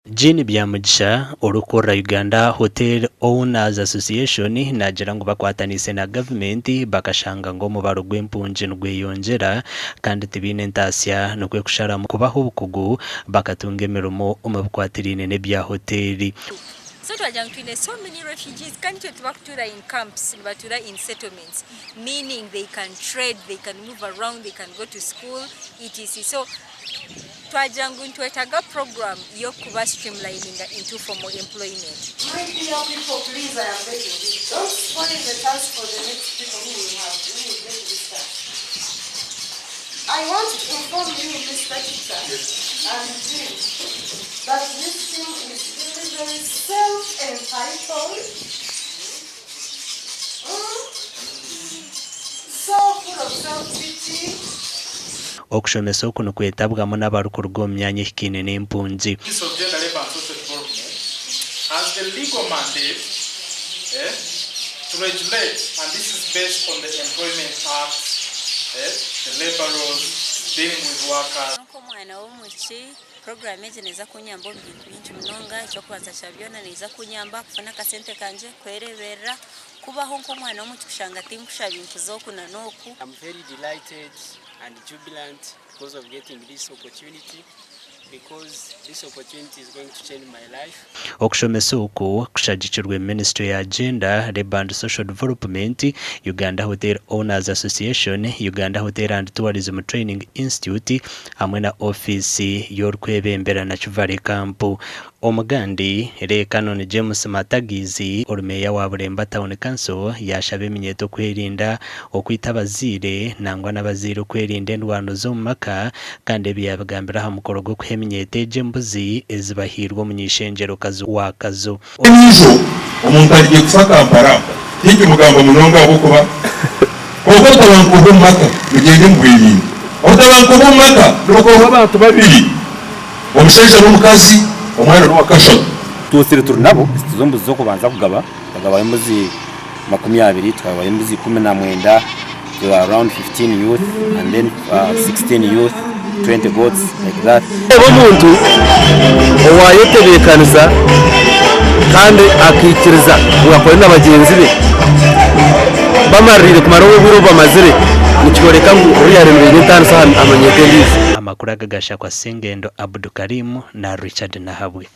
Jean Byamugisha, orikukurira Uganda Hotel Owners Association naagira ngu bakwataniise na gavumenti bakashanga ngu omubaro gw'empungi nigweyongyera kandi tibaine ntaasya nikwo kusharamu kubaha obukugu bakatunga emirimo omu bikwatiraine n'ebya hoteeri. So twagira ngu twine so many refugees kandi itwe tibakutuura in camps nibatuura in settlements meaning they can trade, they can move around, they can go to school etc so Twagira ngu nitwetaaga puroguraamu y'okuba streamlininga into formal employment. My dear people please I am begging you don't spoil the chance for the next people who will have who will get this chance. I want to inform you Mister Teacher and Jim that this team is very very self entitled mm, so full of self pity. Okushomesa oku nikwetabwamu n'abarikuruga omu myanya ehikaine n'empungi. Ministry of Gender, Labour and Social Development has the legal mandate eh, to regulate and this is based on the Employment Act, eh, the labour laws dealing with workers. Nk'omwana w'omwishiki, puroguraamu egi neeza kunyamba omu bintu bingi munonga. Eky'okubanza kya byona neeza kunyamba kufuna akasente kangye, kwereeberera, kubaho nk'omwana w'omwishiki kushanga tinkushaba nkuza oku na n'oku. I'm very delighted and jubilant because of getting this opportunity because this opportunity is going to change my life. Okushomesa oku kushagikirwe minisiture ya Gender, Labour and Social Development, Uganda Hotel Owners Association, Uganda Hotel and Tourism Training Institute hamwe na ofiisi y'orikwebembera Nakivale Camp. Omugandi, Lee Canon James Matagizi, ori meeya wa Buremba Town Council yaashaba eminyeeto kwerinda okwita abazaire nangwa n'abazaire okwerinda endwano z'omu maka kandi ebi yaabigambira aha mukoro gw'okuha eminyeeto egi embuzi ezibahairwe omuny'eishengyerokazi wa Kazo. Endiijo omuntu arigiye kufa Kampala tinkimugamba munonga ahabw'okuba kwonka obutabanguko bw'omu maka bugyende mubwerinde. Obutabanguko bw'omu maka nibukorwa abantu babiri, omushaija n'omukazi, omwana n'owakashatu. Tutsire turi nabo tizo mbuzi z'okubanza kugaba, tukagabayo embuzi 20, tukagabayo embuzi 19, turi around 15 youth and then 16 youth, 20 goats like that. Reeba omuntu owaayetebeekanisa kandi akaikiriza ngu akore na bagyenzi be bamaririire kumara obwire obu bamazire, nikyoreka ngu oriya aremereire entaaniso aha minyeeto endiijo. Amakuru aga gashakwa Sengendo Abdukarim na Richard Nahabwe.